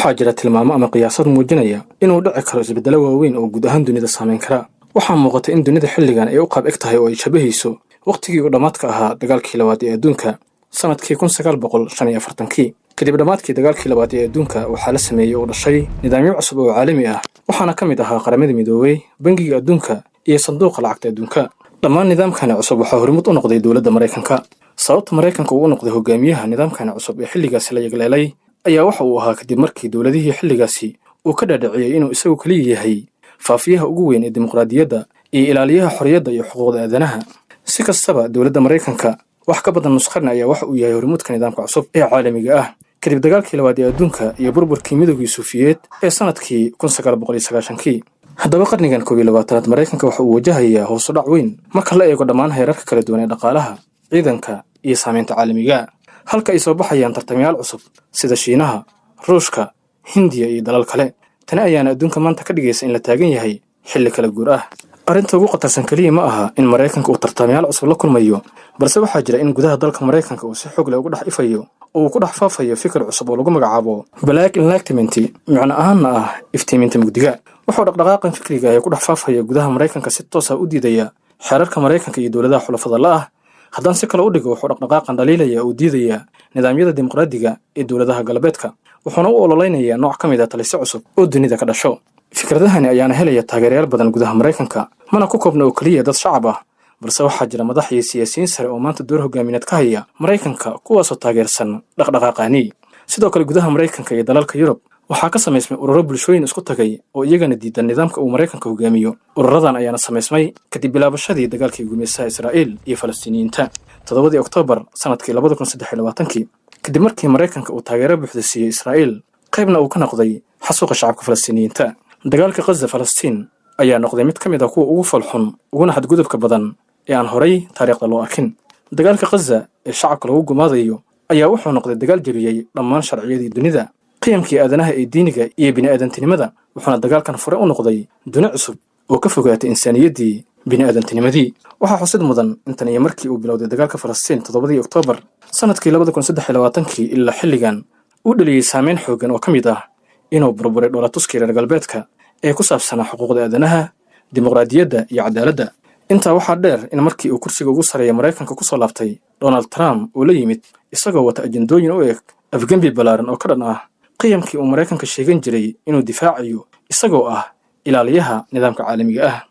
Waxaa jira tilmaamo ama qiyaasad muujinaya inuu dhici karo isbeddelo waaweyn oo guud ahaan dunida saameyn kara. Waxaa muuqata in dunida xilligan ay u qaab eg tahay oo ay shabahayso wakhtigii uu dhammaadka ahaa dagaalkii labaad ee adduunka sanadkii 1945-kii. Kadib dhammaadkii dagaalkii labaad ee adduunka, waxaa la sameeyey oo dhashay nidaamyo cusub oo caalami ah, waxaana ka mid ahaa Qaramada Midoobay, Bangiga Adduunka iyo Sanduuqa Lacagta Adduunka. Dhammaan nidaamkani cusub waxaa hormuud u noqday dowladda Maraykanka. Sababta Maraykanka uu u noqday hogaamiyaha nidaamkani cusub ee xilligaasi la yagleelay ayaa waxa uu ahaa kadib markii dowladihii xilligaasi uu ka dhaadhiciyey inuu isagu keliya yahay faafiyaha ugu weyn ee dimuqraadiyadda iyo ilaaliyaha xorriyadda iyo xuquuqda aadanaha. Si kastaba, dowladda Maraykanka wax ka badan nus qarni ayaa waxa uu yahay hormuudka nidaamka cusub ee caalamiga ah, kadib dagaalkii labaad ee adduunka iyo burburkii Midoogii Suufiyeed ee sanadkii 1990-kii. Haddaba, qarnigan 21aad Maraykanka waxa uu wajahayaa hoos u dhac weyn marka la eego dhammaan heerarka kala duwan ee dhaqaalaha, ciidanka iyo saamaynta caalamiga, halka ay soo baxayaan tartamayaal cusub sida Shiinaha, Ruushka, Hindiya iyo dalal kale. Tani ayaana adduunka maanta ka dhigaysa in la taagan yahay xilli kala guur ah. Arrinta ugu khatarsan keliya ma aha in Maraykanka uu tartamayaal cusub la kulmayo, balse waxaa jira in gudaha dalka Maraykanka uu si xoog leh ugu dhex ifayo oo uu ku dhex faafayo fikir cusub oo lagu magacaabo Black Enlightenment, micno ahaanna ah iftiiminta mugdiga. Wuxuu dhaqdhaqaaqan fikriga ee ku dhex faafaya gudaha Maraykanka si toos ah u diidaya xeerarka Maraykanka iyo dowladaha xulafada la ah. Haddaan si kale u dhigo, wuxuu dhaqdhaqaaqan dhaliilaya oo diidaya nidaamyada dimuqraadiga ee dowladaha galbeedka, wuxuuna u ololeynayaa nooc ka mid ah talisyo cusub oo dunida ka dhasho. Fikradahani ayaana helaya taageerayaal badan gudaha Maraykanka. Mana ku koobna oo keliya dad shacab ah, balse waxaa jira madax iyo siyaasiyiin sare oo maanta door hogaamineed ka haya Maraykanka, kuwaasoo taageersan dhaqdhaqaaqaani. Sidoo kale, gudaha Maraykanka iyo dalalka Yurub waxaa ka samaysmay ururo bulshooyin isku tagay oo iyagana diidan nidaamka uu Maraykanka hogaamiyo. Ururadan ayaana samaysmay kadib bilaabashadii dagaalkii gumaystaha Israa'iil iyo Falastiiniyiinta 7-dii Oktoobar sanadkii 2023-kii, kadib markii Maraykanka uu taageero buuxda siiyey Israa'iil, qaybna uu ka noqday xasuuqa shacabka Falastiiniyiinta. Dagaalka Qaza Falastiin ayaa noqday mid ka mid ah kuwa ugu falxun uguna xadgudubka badan ee aan horay taariikhda loo arkin. Dagaalka Khaza ee shacabka lagu gumaadayo ayaa wuxuu noqday dagaal jebiyey dhammaan sharciyadii dunida, qiyamkii aadanaha ee diiniga iyo bini'aadantinimada, wuxuuna dagaalkan fure u noqday duni cusub oo ka fogaatay insaaniyaddii bini'aadantinimadii. Waxaa xusid mudan intan iyo markii uu bilowday dagaalka Falastiin 7-dii Oktoobar sanadkii 2023-kii ilaa xilligan uu dhaliyey saameyn xooggan oo ka mid ah inuu burburay dhoolatuskii reer galbeedka ee ku saabsanaa xuquuqda aadanaha, dimuqraadiyadda iyo cadaaladda. Intaa waxaa dheer in markii uu kursiga ugu sarreeya Maraykanka ku soo laabtay Donald Trump, uu la yimid isagoo wata ajendooyin u eg afgembi ballaaran oo ka dhan ah qiyamkii uu Maraykanka sheegan jiray inuu difaacayo, isagoo ah ilaaliyaha nidaamka caalamiga ah.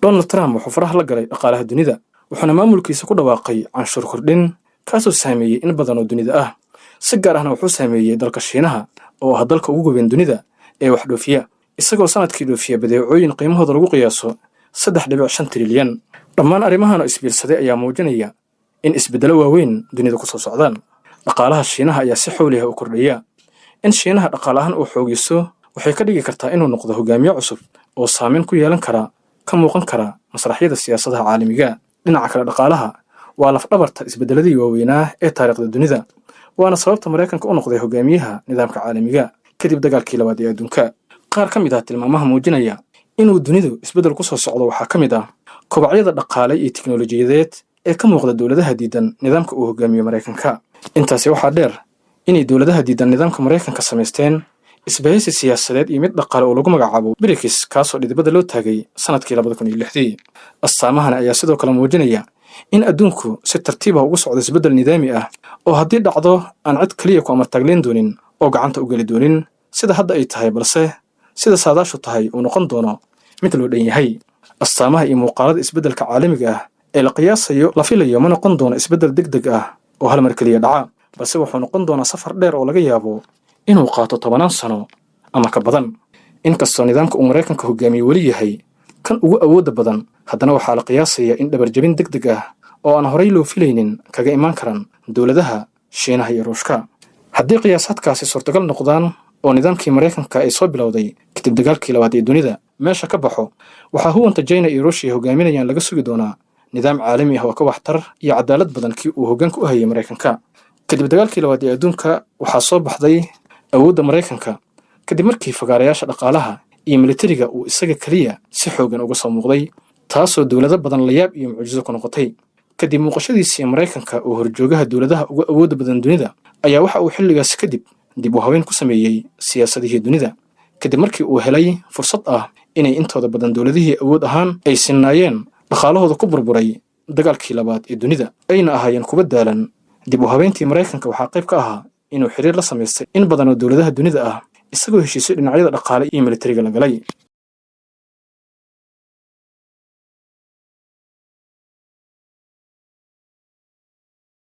Donald Trump wuxuu faraha la galay dhaqaalaha dunida, wuxuuna maamulkiisa ku dhawaaqay canshuur kordhin, kaasoo saameeyey in badan oo dunida ah. Si gaar ahna wuxuu saameeyey dalka Shiinaha oo ah dalka ugu weyn dunida ee wax dhoofiya, isagoo sanadkii dhoofiya badeecooyin qiimahooda lagu qiyaaso 3.5 trilyan. Dhammaan arrimahan oo isbiirsaday ayaa muujinaya in isbeddelo waaweyn dunida ku soo socdaan. Dhaqaalaha Shiinaha ayaa si xowliha u kordhaya. In Shiinaha dhaqaale ahaan uu xoogiso waxay ka dhigi kartaa inuu noqdo hogaamiye cusub oo saameyn ku yeelan kara, ka muuqan kara masraxyada siyaasadaha caalamiga. Dhinaca kale, dhaqaalaha waa lafdhabarta isbeddeladii waaweynaa ee taariikhda dunida, waana sababta Maraykanka u noqday hogaamiyaha nidaamka caalamiga kadib dagaalkii labaad ee adduunka. Qaar ka mid ah tilmaamaha muujinaya inuu dunidu isbeddel ku soo socdo waxaa ka mid ah kobacyada dhaqaale iyo tiknolojiyadeed ee ka muuqda dowladaha diidan nidaamka uu hogaamiyo Maraykanka. Intaasi waxaa dheer inay dowladaha diidan nidaamka Maraykanka samaysteen isbahaysi siyaasadeed iyo mid dhaqaale oo lagu magacaabo BRICS, kaasoo dhidibada loo taagay sanadkii 2006-dii. Astaamahani ayaa sidoo kale muujinaya in adduunku si tartiib ah ugu socdo isbeddel nidaami ah oo haddii dhacdo aan cid keliya ku amartaagleen doonin oo gacanta u geli doonin sida hadda ay tahay, balse sida saadaashu tahay uu noqon doono mid loo dhan yahay. Astaamaha iyo muuqaalada isbeddelka caalamiga ah ee la qiyaasayo la filayo ma noqon doono isbeddel deg deg ah oo hal mar keliya dhaca, balse wuxuu noqon doonaa safar dheer oo laga yaabo inuu qaato tobanaan sano ama ka badan. Inkastoo nidaamka uu Maraykanka hogaamiye weli yahay kan ugu awoodda badan, haddana waxaa la qiyaasayaa in dhabarjabin deg deg ah oo aan horay loo filaynin kaga imaan karan dowladaha Shiinaha iyo Ruushka. Haddii qiyaasaadkaasi suurtagal noqdaan oo nidaamkii Maraykanka ay soo bilowday kadib dagaalkii labaad ee dunida meesha ka baxo, waxaa huwanta China iyo Ruushiya hogaaminayaan laga sugi doonaa nidaam caalami ah oo ka waxtar iyo cadaalad badan kii uu hoggaanka u hayay Maraykanka. Kadib dagaalkii labaad ee adduunka waxaa soo baxday awoodda Maraykanka, kadib markii fagaarayaasha dhaqaalaha iyo militariga uu isaga keliya si xoogan uga soo muuqday, taasoo dowlado badan layaab iyo mucjiso ku noqotay. Kadib muuqashadiisii Maraykanka oo horjoogaha dowladaha uga awoodda badan dunida ayaa waxa uu xilligaas kadib Dib u habeyn ku sameeyey siyaasadihii dunida kadib markii uu helay fursad ah inay intooda badan dowladihii awood ahaan ay sinnaayeen dhaqaalahooda ku burburay dagaalkii labaad ee dunida, ayna ahaayeen kuwa daalan. Dib u habeyntii Maraykanka waxaa qayb ka ahaa inuu xiriir la samaystay in badan oo dowladaha dunida ah, isagoo heshiisyo dhinacyada dhaqaale iyo militariga la galay.